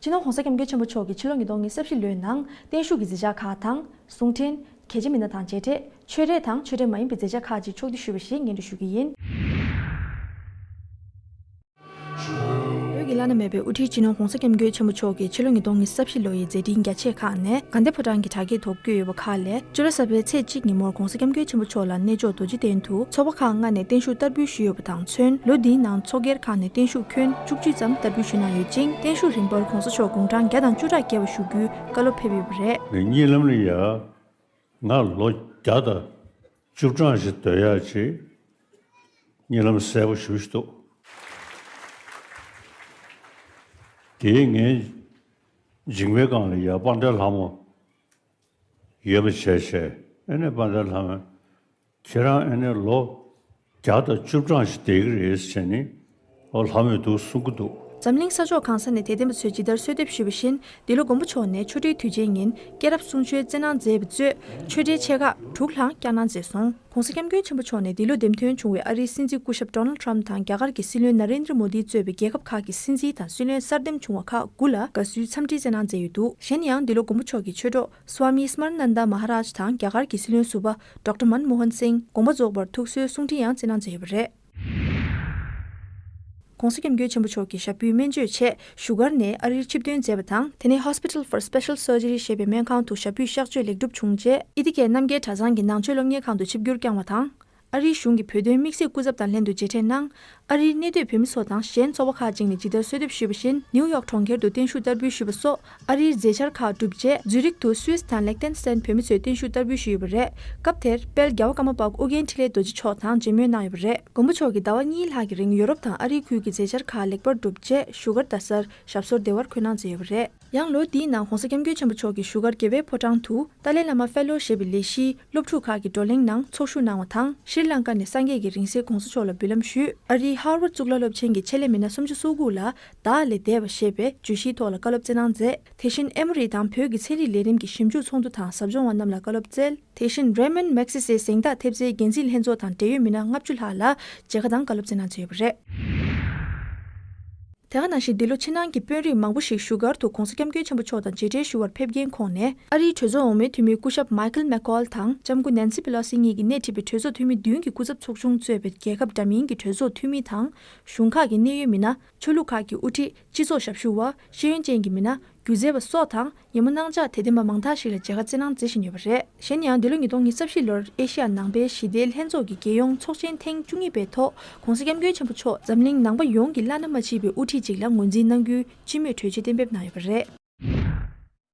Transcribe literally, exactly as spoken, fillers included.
སྤྱི་ནོར་༧གོང་ས་༧སྐྱབས་མགོན་ཆེན་པོ་མཆོག་གིས་ཕྱི་ལོ་ཉིས་སྟོང་ཉི་ཤུ་རྩ་བཞི་ལོའི་ནང་བརྟན་བཞུགས་ཀྱི་མཛད་འཆར་ཁག་དང་། གསུང་འཕྲིན། གལ་ཆེ་མི་སྣ་དང་མཇལ་འཕྲད། ཆོས་རེ་དང་ཆོས་འབྲེལ་མ་ཡིན་པའི་མཛད་འཆར་ཁག་ཅིག་ཕྱོགས་བསྡུས་ཞུས་པ་ཞིག་སྙན་སྒྲོན་ཞུ་གི་ཡིན། བོད་ཀྱི་བླ་ན་མེད་པའི་དབུ་ཁྲིད་སྤྱི་ནོར་༧གོང་ས་༧སྐྱབས་མགོན་ཆེན་པོ་མཆོག་གིས་ཕྱི་ལོ་ཉིས་སྟོང་ཉི་ཤུ་རྩ་བཞི་ལོ་ཡི་མཛད་འཕྲིན་རྒྱ་ཆེ་ཁག་ནས་དགའ་ལྡན་ཕོ་བྲང་གི་གྲ་རྒྱས་ཐོག་བསྐྱོད་ཡོད་པ་ཁག་ལས། བཅུ་ལ་གཟའ་པའི་ཚེས་གཅིག་ཉིན་མོར་༧གོང་ས་༧སྐྱབས་མགོན་ཆེན་པོ་མཆོག་ལ་གནས་མཆོག་རྡོ་རྗེ་གདན་དུ་ཚོགས་པ་ཁག་ལྔ་ནས་བརྟན་བཞུགས་བསྟར་འབུལ་ཞུས་ཡོད་པ་དང་མཚོན། ལོ་འདིའི་ནང་ཚོགས་སྒེར་ཁག་ནས་བརྟན་བཞུགས་ཁྱོན་བཅུ་གཅིག་ཙམ་བསྟར་འབུལ་ཞུས་གནང་ཡོད་ཅིང་། བརྟན་བཞུགས་རིམ་པར་༧གོང་ས་མཆོག་དགུང་གྲངས་བརྒྱ་དང་བཅུ་ཕྲག་བརྒལ་བ་བཞུགས་རྒྱུའི་བཀའ་སློབ་ཕེབས་ཡོད་པ་རེད། ངས་གཉིད་ལམ་ལ་ཡ། ང་ལོ་བརྒྱ་དང་བཅུ་གྲངས་ཤིག་སྡོད་ཡག་ཅིག་གཉིད་ལམ་གསལ་པོ་ཞེ་པོ་ཞིག་འདུག་དེའི་ངའི་མཇིང་པའི་སྒང་ལ་ཡ་དཔལ་ལྡན་ལྷ་མོ་ཡོད་པ་བྱས་བྱས། ཨ་ནི་དཔལ་ལྡན་ལྷ་མོས་ཁྱེད་རང་ཨ་ནི་ལོ་བརྒྱ་དང་བཅུ་གྲངས་ཤིག་བསྡད་ཀྱི་རེད་ཟེར་ནས། ཨོ་ལྷ་མོས་འདུག་གསུང་གི་འདུག་འཛམ་གླིང་ས་ཕྱོགས་གང་ས་ནས་དད་ལྡན་པ་ཚོས་ཇི་ལྟར་གསོལ་འདེབས་ཞུས་པ་བཞིན། འདི་ལོ་མགོན་པོ་མཆོག་ནས་ཆོ་འཕྲུལ་དུས་ཆེན་ཉིན་སྐྱེས་རབས་གསུང་ཆོས་སྩལ་གནང་མཛད་པ་གཙོས་ཆོས་འབྲེལ་ཆེ་ཁག་དྲུག་ལྷག་བསྐྱངས་གནང་མཛད་སོང་། ༧གོང་ས་༧སྐྱབས་མགོན་ཆེན་པོ་མཆོག་ནས་འདི་ལོ་འདེམས་ཐོན་བྱུང་བའི་ཨ་རིའི་སྲིད་འཛིན་སྐུ་ཞབས་ཌོ་ནལ་ཊམ་དང་རྒྱ་གར་གྱི་སྲིད་བློན་ནཱ་རེན་དྲ་མོ་དི་གཙོས་པའི་རྒྱལ་ཁབ་ཁག་གི་སྲིད་འཛིན་དང་སྲིད་བློན་གསར་འདེམས་བྱུང་བ་ཁག་དགུ་ལ་དགའ་བསུའི་འཚམས་འདྲི་སྩལ་གནང་མཛད་ཡོད་འདུག་གཞན་ཡང་འདི་ལོ་མགོན་པོ་མཆོག་གི་ཆོས་གྲོགས་སྭ་མི་ཨི་སྨ་ར་ནན་ད་མ་ཧ་རཱཇ་དང་རྒྱ་གར་གྱི་སྲིད་བློན་ཟུར་པ་ཌོག་ཊར་མན་མོ་ཧན་སིང་དགོངས་པ་རྫོགས་པར་ཐུགས་གསོའི་གསུང་འཕྲིན་ཡང་སྩལ་གནང་མཛད་ཡོད་པ་རེད། ༧གོང་ས་༧སྐྱབས་མགོན་ཆེན་པོ་མཆོག་གི་ཞབས་པུས་སྨན་བཅོས་ཆེད་བཞུགས་སྒར་ནས་ཨ་རིར་ཆིབས་ཐོན་མཛད་པ་དང་། དེ་ནས་Hospital for Special Surgery ཞེས་པའི་སྨན་ཁང་དུ་ཞབས་པུས་གཤག་བཅོས་ལེགས་གྲུབ་བྱུང་རྗེས། ཨི་ཐི་ཀའི་རྣམ་རྒྱལ་གྲྭ་ཚང་གི་ནང་ཆོས་སློབ་གཉེར་ཁང་དུ་ཆིབས་བསྒྱུར་བསྐྱངས་བ་དང་། ཨ་རིའི་གཞུང་གི་བོད་དོན་དམིགས་བསལ་སྐུ་ཚབ་དང་ལྷན་དུ་མཇལ་འཕྲད་གནང་། ཨ་རིར་གནས་སྡོད་བོད་མི་ཚོ་དང་གཞན་ཚོགས་པ་ཁག་ཅིག་ནས་ཇི་ལྟར་གསོལ་འདེབས་ཞུས་པ་བཞིན། ནིའུ་ཡོག་གྲོང་ཁྱེར་དུ་བརྟན་བཞུགས་བསྟར་འབུལ་ཞུས་པ་སོགས། ཨ་རིའི་མཛད་འཆར་ཁག་གྲུབ་རྗེས། ཛུ་རིག་ཏུ་སུད་སི་དང་ལེག་ཏེན་སི་ཏན་བོད་མི་ཚོས་བརྟན་བཞུགས་བསྟར་འབུལ་ཞུས་ཡོད་པ་རེད། སྐབས་དེར་དཔལ་རྒྱལ་བ་ཀརྨ་པ་ཨོ་རྒྱན་འཕྲིན་ལས་རྡོ་རྗེ་མཆོག་དང་མཇལ་མོལ་གནང་ཡོད་པ་རེད། མགོན་པོ་མཆོག་གིས་ཟླ་བ་གཉིས་ལྷག་གི་རིང་ཡོ་རོབ་དང་ཨ་རིའི་ཁུལ་གྱི་མཛད་འཆར་ཁག་ལེགས་པར་གྲུབ་རྗེས། བཞུགས་སྒར་རྡ་སར་ཞབས་སོར་བདེ་བར་འཁོད་གནང་མཛད་ཡོད་པ་རེད། ཡང་ལོ་འདིའི་ནང་༧གོང་ས་༧སྐྱབས་མགོན་ཆེན་པོ་མཆོག་གིས་བཞུགས་སྒར་རྒྱལ་བའི་ཕོ་བྲང་དུ་ཏཱ་ལའི་བླ་མ་ཕེ་ལོ་ཞེས་པའི་ལས་གཞིའི་སློབ་ཕྲུག་ཁག་གི་བགྲོ་གླེང་ནང་ཚོགས་ཞུགས་གནང་བ་དང་། ཤྲི་ལང་ཀ་ནས་སངས་རྒྱས་ཀྱི་རིང་བསྲེལ་༧གོང་ས་མཆོག་ལ་འབུལ་ལམ་ཞུས། ཨ་རིའི་ཧར་ཝརཌ་གཙུག་ལག་སློབ་ཆེན་གྱི་ཆེད་ལས་མི་སྣ་སུམ་ཅུ་སོ་དགུ་ལ་བདག་ལས་འདས་པ་ཞེས་པའི་བརྗོད་གཞིའི་ཐོག་ལ་བཀའ་སློབ་སྩལ་གནང་མཛད། དེ་བཞིན་ཨེ་མོ་རི་དང་བོད་ཀྱི་ཚན་རིག་ལས་རིམ་གྱི་ཞིབ་འཇུག་ཚོགས་འདུ་དང་ཟབ་སྦྱོང་བ་རྣམས་ལ་བཀའ་སློབ་སྩལ། དེ་བཞིན་རེ་མན་མེག་སི་སི་གཟེངས་རྟགས་ཐེབས་རྩའི་འགན་འཛིན་ལྷན་ཚོགས་དང་འབྲེལ་ཡོད་མི་སྣ་ལྔ་བཅུ་ལྷག་ལ་མཇལ་ཁ་དང་བཀའ་སློབ་སྩལ་གནང་མཛད་ཡོད་པ་རེད། དེ་ག་ནང་བཞིན་འདི་ལོ་ཕྱི་ནང་གི་དཔོན་རིགས་མང་པོ་ཞིག་བཞུགས་སྒར་དུ་༧གོང་ས་༧སྐྱབས་མགོན་ཆེན་པོ་མཆོག་དང་མཇལ་འཕྲད་ཞུ་བར་ཕེབས་མཁན་ཁོངས་ནས། ཨ་རིའི་གྲོས་ཚོགས་འོག་མའི་འཐུས་མི་སྐུ་ཞབས་མའི་ཁལ་མེག་ཀོལ་དང་ལྕམ་སྐུ་ནན་སི་པེ་ལོ་སི་གཉིས་ཀྱིས་སྣེ་ཁྲིད་པའི་གྲོས་ཚོགས་འཐུས་མི་བདུན་གྱི་སྐུ་ཚབ་ཚོགས་ཆུང་གཙོས་པའི་རྒྱལ་ཁབ་འདྲ་མིན་གྱི་གྲོས་ཚོགས་འཐུས་མི་དང་། གཞུང་ཁག་གི་གནད་ཡོད་མི་སྣ། ཆོས་ལུགས་ཁག་གི་དབུ་ཁྲིད། སྤྱི་ཚོགས་ཞབས་ཞུ་བ། ཤེས་ཡོན་ཅན་གྱི་མི་སྣ། སྒྱུ་རྩལ་བ་སོགས་དང་། ཉིན་མོ་གནང་འཆར་དད་ལྡན་པ་མང་དག་ཞིག་ལ་མཇལ་ཁ་སྩལ་གནང་མཛད་བཞིན་ཡོད་པ་རེད། གཞན་ཡང་འདི་ལོ་ཉིས་སྟོང་ཉི་ཤུ་རྩ་བཞི་ལོར་ཨེ་ཤི་ཡ་ནང་པའི་ཞི་བདེའི་ལྷན་ཚོགས་ཀྱི་རྒྱལ་ཡོངས་ཚོགས་ཆེན་ཐེངས་བཅུ་གཉིས་པའི་ཐོག་༧གོང་ས་༧སྐྱབས་མགོན་ཆེན་པོ་མཆོག་འཛམ་གླིང་ནང་པ་ཡོངས་ཀྱི་བླ་ན་མ་མཆིས་པའི་དབུ་ཁྲིད་ཅིག་ལ་ངོས་འཛིན་གནང་རྒྱུའི་སྤྱི་མོས་གྲོས་ཆོད་གཏན་འབེབས་གནང་ཡོད་པ་རེད།